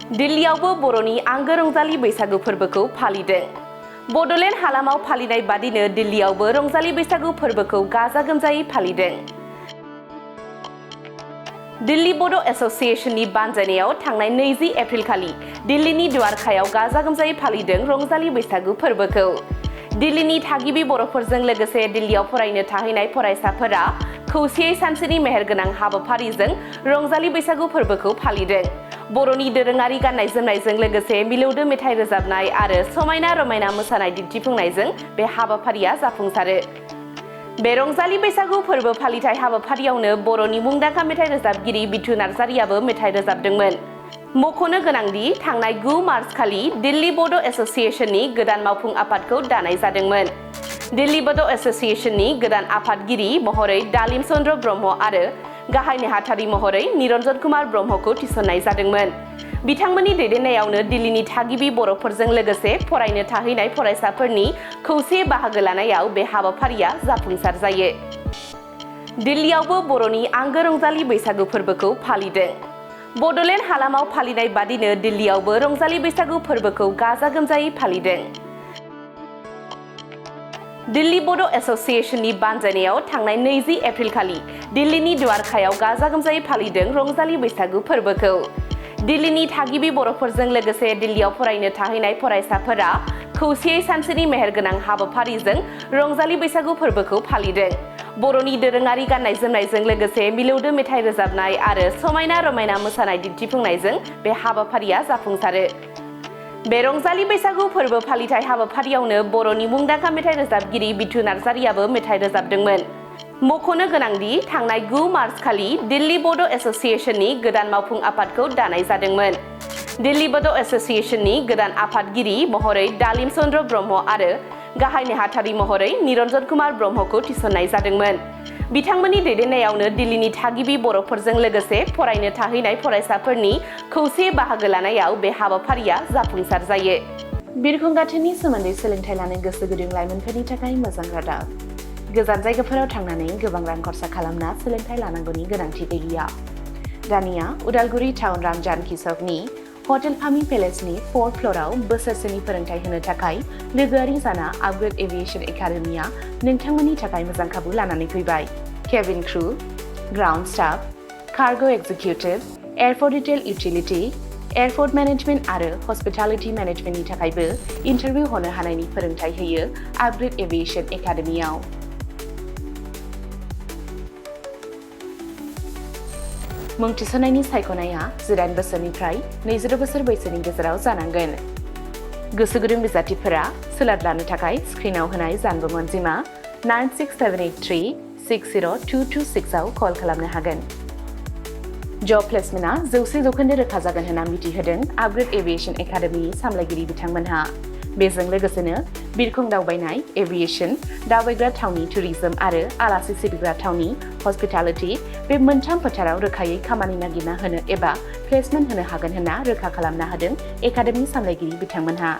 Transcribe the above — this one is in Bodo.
दिल्लीयावबो बर'नि आंगो रंजालि बैसागु फोरबोखौ फालिदों। बड'लेण्ड हालामाव फालिनाय बादिनो दिल्लीयावबो रंजालि बैसागु फोरबोखौ गाजा गोमजायै फालिदों। दिल्ली बड' एस'सिएशननि बानजायनायाव थांनाय 20 एप्रिल खालि दिल्लीनि दुवारखायाव गाजा गोमजायै फालिदों रंजालि बैसागु फोरबोखौ। दिल्लीनि थागिबि बर'फोरजों लोगोसे दिल्लीयाव फरायनो थाहैनाय फरायसाफोरा खौसेयै सानसेनि मेहेरगोनां हाबाफारिजों रंजालि बैसागु फोरबोखौ फालिदों। बर'नि दोरोङारि गाननाय जोमनायजों लोगोसे मिलौदो मेथाइ रोजाबनाय आरो समायना रमायना मोसानाय दिन्थिफुंनायजों बे हाबाफारिया जाफुंसारो। बे रंजालि बैसागु फोरबो फालिथाय हाबाफारियावनो बर'नि मुंदांखा मेथाइ रोजाबगिरि बिथु नार्जारियाबो मेथाइ रोजाबदोंमोन। मख'नो गोनांदि थांनाय 9 मार्च खालि दिल्ली बड' एस'सिएशननि गोदान मावफुं आफादखौ दानाय जादोंमोन। दिल्ली बड' एस'सिएशननि गोदान आफादगिरि महरै दालिम चन्द्र ब्रह्म आरो गाहाय नेहाथारि महरै निरन्जन कुमार ब्रह्मखौ थिसननाय जादोंमोन। बिथांमोननि दैदेननायावनो दिल्लीनि थागिबि बर'फोरजों लोगोसे फरायनो थाहैनाय फरायसाफोरनि खौसे बाहागो लानायाव बे हाबाफारिया जाफुंसार जायो। दिल्लीयावबो बर'नि आंगो रंजालि बैसागु फोरबोखौ फालिदों। बड'लेण्ड हालामाव फालिनाय बादिनो दिल्लीयावबो रंजालि बैसागु फोरबोखौ गाजा गोमजायै फालिदों। दिल्ली बड' एस'सिएशननि बानजायनायाव थांनाय 20 एप्रिल खालि दिल्लीनि दुवारखायाव गाजा गोमजायै फालिदों रंजालि बैसागु फोरबोखौ। दिल्लीनि थागिबि बर'फोरजों लोगोसे दिल्लीयाव फरायनो थाहैनाय फरायसाफोरा खौसेयै सानसेनि मेहेरगोनां हाबाफारिजों रंजालि बैसागु फोरबोखौ फालिदों। बर'नि दोरोङारि गाननाय जोमनायजों लोगोसे मिलौदो मेथाइ रोजाबनाय आरो समायना रमायना मोसानाय दिन्थिफुंनायजों बे हाबाफारिया जाफुंसारो। बे रंजालि बैसागु फोरबो फालिथाय हाबाफारियावनो बर'नि मुंदांखा मेथाइ रोजाबगिरि बिथु नार्जारियाबो मेथाइ रोजाबदोंमोन। मख'नो गोनांदि थांनाय 9 मार्च खालि दिल्ली बड' एस'सिएशननि गोदान मावफुं आफादखौ दानाय जादोंमोन। दिल्ली बड' एस'सिएशननि गोदान आफादगिरि महरै दालिम चन्द्र ब्रह्म आरो गाहाय नेहाथारि महरै निरन्जन कुमार ब्रह्मखौ थिसननाय जादोंमोन। बिथांमोननि दैदेननायावनो दिल्लीनि थागिबि बर'फोरजों लोगोसे फरायनो थाहैनाय फरायसाफोरनि खौसे बाहागो लानायाव बे हाबाफारिया जाफुंसार जायो। बिरखं गाथोननि सोमोन्दै सोलोंथाइ लानो गोसो गुदुं लाइमोनफोरनि थाखाय मोजां रादाब। गोजान जायगाफोराव थांनानै गोबां रां खरसा खालामना सोलोंथाइ लानांगौनि गोनांथि गैलिया। दानिया उदालगुरि टाउन रामजानकि सकनि हटेल फामि पेलेसनि 4th फ्ल'राव बोसोरसेनि फोरोंथाइ होनो थाखाय लोगोआरि जाना आपग्रेड एभिएशन एकाडेमिया नोंथांमोननि थाखाय मोजां खाबु लानानै फैबाय। Cabin crew, ground staff, cargo executive, airport retail utility, airport management आरो हस्पिटालिटी मेनेजमेन्टनि थाखायबो इन्टारभिउ होनो हानायनि फोरोंथाइ होयो आपग्रेड एभिएशन एकाडेमियाव। मुं थिसननायनि सायख'नाया 18 बोसोरनिफ्राय 22 बोसोर बैसोनि गेजेराव जानांगोन। गोसो गुदुं बिजाथिफोरा सोलाद लानो थाखाय स्क्रिनाव होनाय जानबुं अनजिमा 9678360226 आव कल खालामनो हागोन। जब प्लेसमेन्टआ 100% रोखा जागोन होनना मिथिहोदों आपग्रेड एभिएशन एकाडेमिनि सामलायगिरि बिथांमोनहा। बेजों लोगोसेनो बिरखं दावबायनाय, एभिएशन, दावबायग्रा थावनि टुरिजम आरो आलासि सिबिग्रा थावनि हस्पिटालिटी बे मोनथाम फोथाराव रोखायै खामानि नागिरना होनो एबा प्लेसमेन्ट होनो हागोन होनना रोखा खालामना होदों एकाडेमि सामलायगिरि बिथांमोनहा।